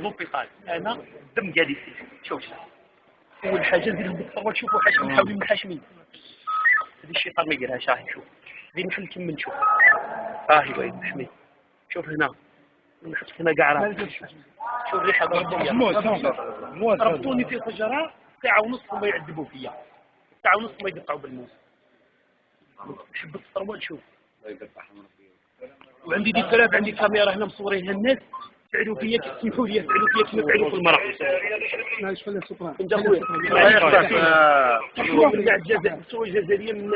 l'hôpital انا الدم قاعد يسيل. شوف اول حاجة نزيد بالثروه، شوفوا حاشم نحاول من حاشمين هذه الشيطان ما يديرهاش. راهي شوف زيد نحل كمل شوف راهي وين محمي. شوف هنا نحط هنا كاع راه شوف الريحة ضربوني ربطوني في شجرة ساعة ونص وما يعذبوا فيا، ساعة ونص ما يقطعوا بالموس. حبه الثروة شوف وعندي des preuves، عندي كاميرا هنا مصورينها الناس فعلوا فيا، سمحوا لي فعلوا فيا كما فعلوا في المرأة. انت خويا الله الجزائر، الصورة الجزائرية من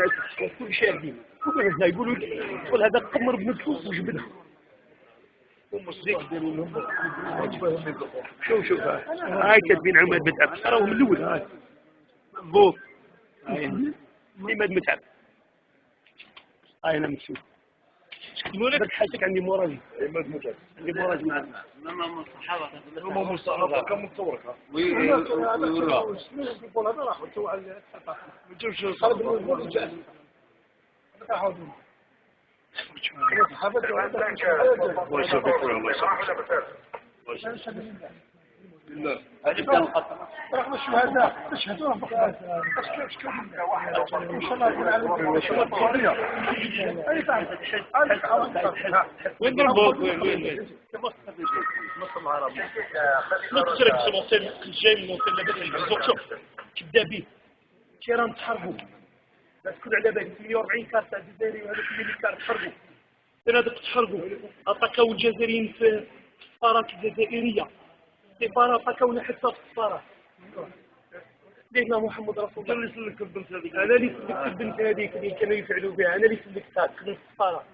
كل شاهدين كل هنا يقولوا الطفل هذا قمر بنفسه وجبدها. شوف شوف هاي كاتبين عماد متعب، راهو من الاول هاي مضبوط عماد متعب. هاي انا مكتوب لك حاجتك عندي مراجع، عندي مراجع مع ماما الصحابة، ماما الصحابة كم متصورك وي رغم الشهداء تشهدوا ان شاء الله يكون عليكم. وين ضربوك؟ وين وين مصر العربية ما تشركش l'hôtel جاي من لوسيل لاباس عليك. شوف تبدا به كي راهم تحرقوا لا تكون على بالك 48 car تاع الجزائري وهذوك اللي car تحرقوا، فنادق تحرقوا، اتاكاو الجزائريين في السفارات الجزائرية، السفارة اتاكاونا حتى في السفارة. سيدنا محمد رسول الله اللي سلك البنت هذيك، انا اللي سلكت البنت هذيك اللي كانوا يفعلوا بها، انا اللي سلكتها من السفارة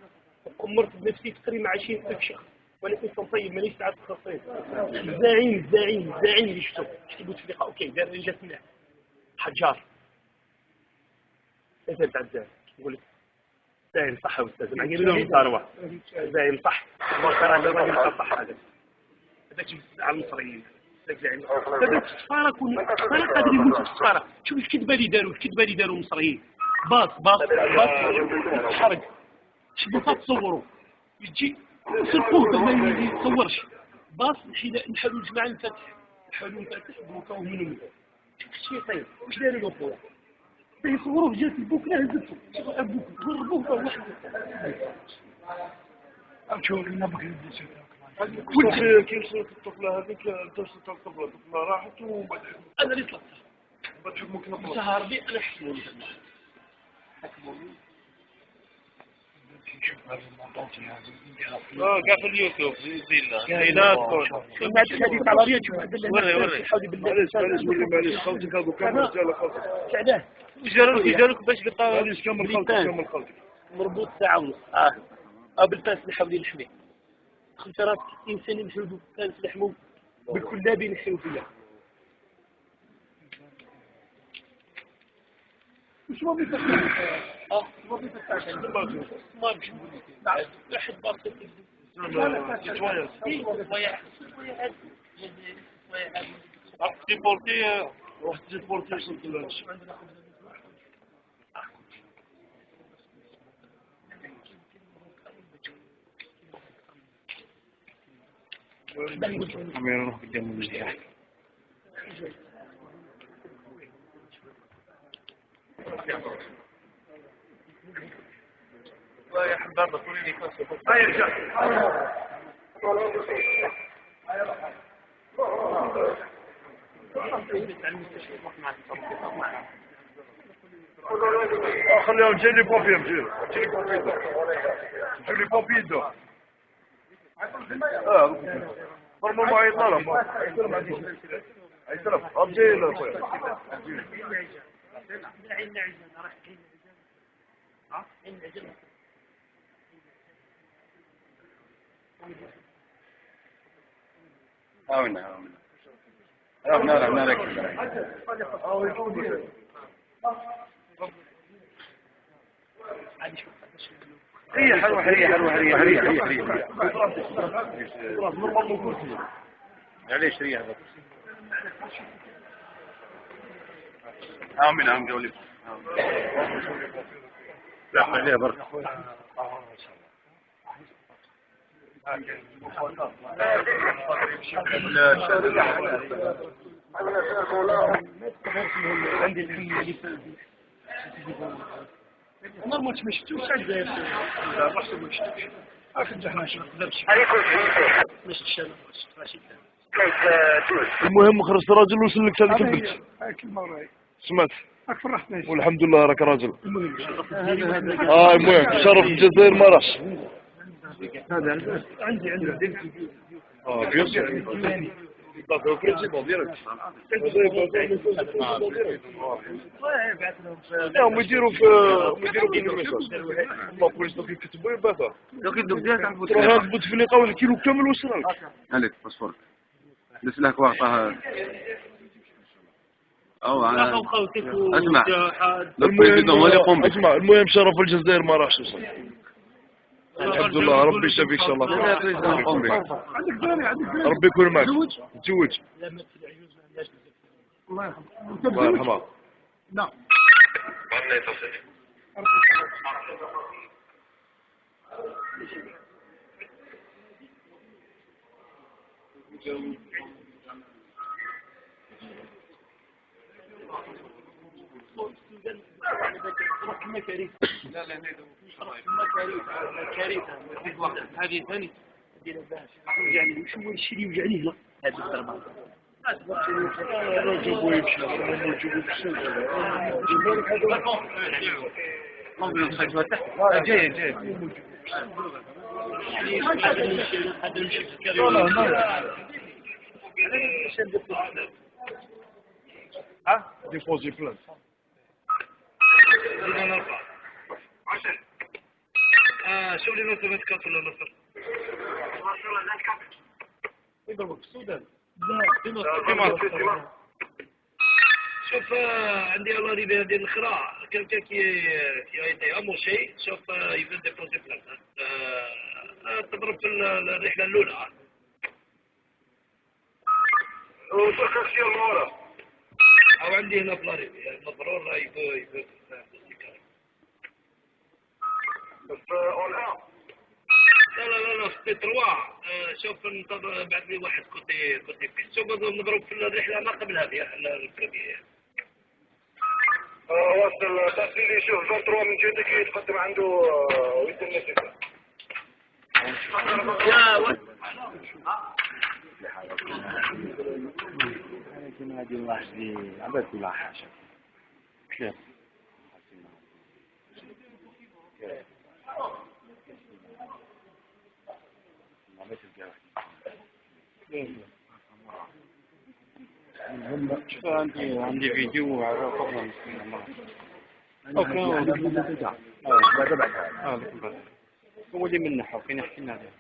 وقمرت بنفسي تقريبا 20,000 شخص، وانا انسان طيب مانيش تاع التخصيص. الزعيم الزعيم الزعيم اللي شفتو شفتو بوتفليقه OK دار رجال سمع حجار ثلاثة تاع الزعيم نقول لك زعيم صح استاذ مع قالوا لهم ثروة زعيم صح الراجل صح. هذاك هذاك على المصريين هذاك زعيم هذاك السفارة كون السفارة قادر يموت في السفارة. شوف الكذبة اللي داروا، الكذبة اللي داروا المصريين باص باص باص تحرق شبوكات تصوروا يجي سرقوه باش ما يتصورش باص نحلوا الجماعة الفاتح نحلوا الفاتح بلوكاوه منهم. شوف الشيطان واش داروا له خويا يصوروه جات البوكله هزتو ضربوه واحد. شوف لنا بكري كي وصلت الطفلة هذيك، انت وصلت الطفلة، الطفلة راحت وبعد انا اللي طلقتها بعد حكمك نطلق سهر بي انا حكموني حكموني. كاع في اليوتيوب زينا زينا ما عندكش هذه تاع الرياض. شوف وري وري معليش معليش ولي معليش خوتك هذوك كامل رجاله خوتك علاه جاروك باش قطعوا. معليش كمل خوتك كمل خوتك مربوط ساعة ونص بالفاس نحاول نحمية. دخلت راسك انسان يمشيو بالفاس لحمو بالكلابي نحيو فيا. واش ما بغيت ما بغيت ما باش نقول لك واحد باسط déporté رحت déporté وصلت لهادشي. نروح قدام المجدح. يا حباب طوليني هيا رجع خليهم جي les pompiers جي les pompiers جي les pompiers دو normalement عيط لهم عيط لهم جاي لا خويا. هاونا هاونا راه راكب ريح روح ريح روح ريح ريح ريح ريح معليش ريح هاومن هاومن جولي لا عليه برك. normal ما شفتوش تاع الجزائر رحت ما شفتوش ما شفتش انا ماشي. المهم خرجت راجل وسلكت هذيك البنت. سمعت فرحتني والحمد لله راك راجل. المهم شرف الجزائر ما راحش. عندي bien sûr. لا هم يديروا في ال message la police دوك يكتبوا يبعثها دوك يدوك تروح عند بوتفليقه والكيلو كامل واش راك هالك passeport لسلاك وعطاها او اسمع. المهم اسمع، المهم شرف الجزائر ما راحش وصل الحمد لله. ربي يشافيك ان شاء الله. عندك دراري عندك دراري ربي يكون معك. تزوج؟ لا مات في العجوز ما عندهاش بزاف. الله يرحمه. الله يرحمها. لا لا لا كارثة هذه ثاني يعني شو الشيء اللي يوجعني هنا هذه الضربة. جابوه يمشي جابوه في السجن. جاي جاي هذا يمشي في الكارير. ها déposer plainte. شوف لي نصر 24 ولا نصر يضربك في السودان. لا في شوف عندي l'arrivée هذه الاخرى quelqu'un qui a été amoché شوف il veut déposer plainte تضرب في الرحلة الاولى وتركب شي المورا او عندي هنا في l'arrivée مضرور il veut لا لا لا لا في trois. شوف ننتظر بعث لي واحد côté côté piste. شوف نضرب في الرحلة ما قبل هذه ال première. واصل تاسيلي. شوف 23 من جهتك يتقدم عنده ويدير النتيجة. يا ولد كيما هذه الله يجزي عباد كلها حاجة كلام. عندي فيديو على قبل مسكين okay هو اللي منحه كاين يحكي لنا عليه.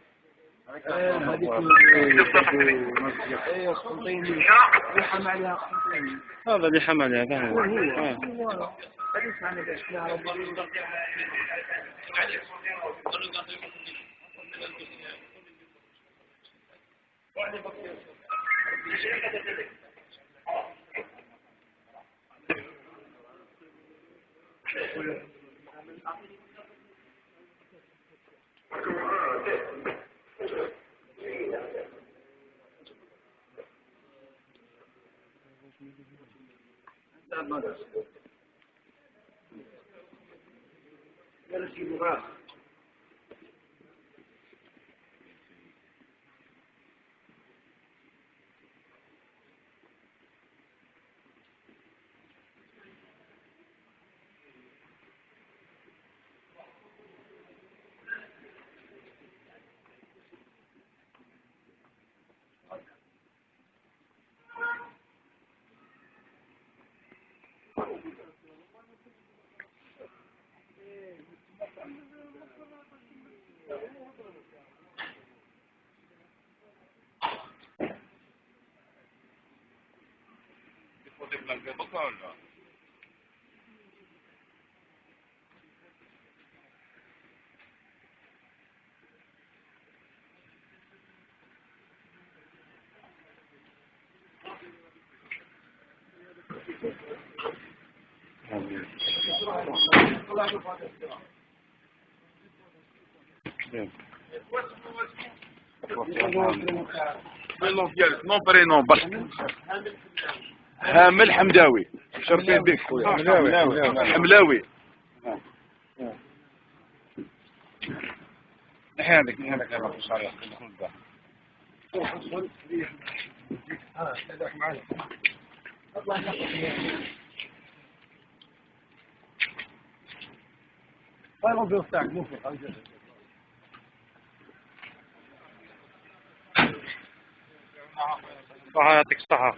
هذا اللي حمل هذا هو. ال nom ديالك، nom prénom برك. هامل حمداوي، شرفين بك خويا. حملاوي. نحي هذيك، نحي هذاك الرقم الصريح. صحة، يعطيك الصحة.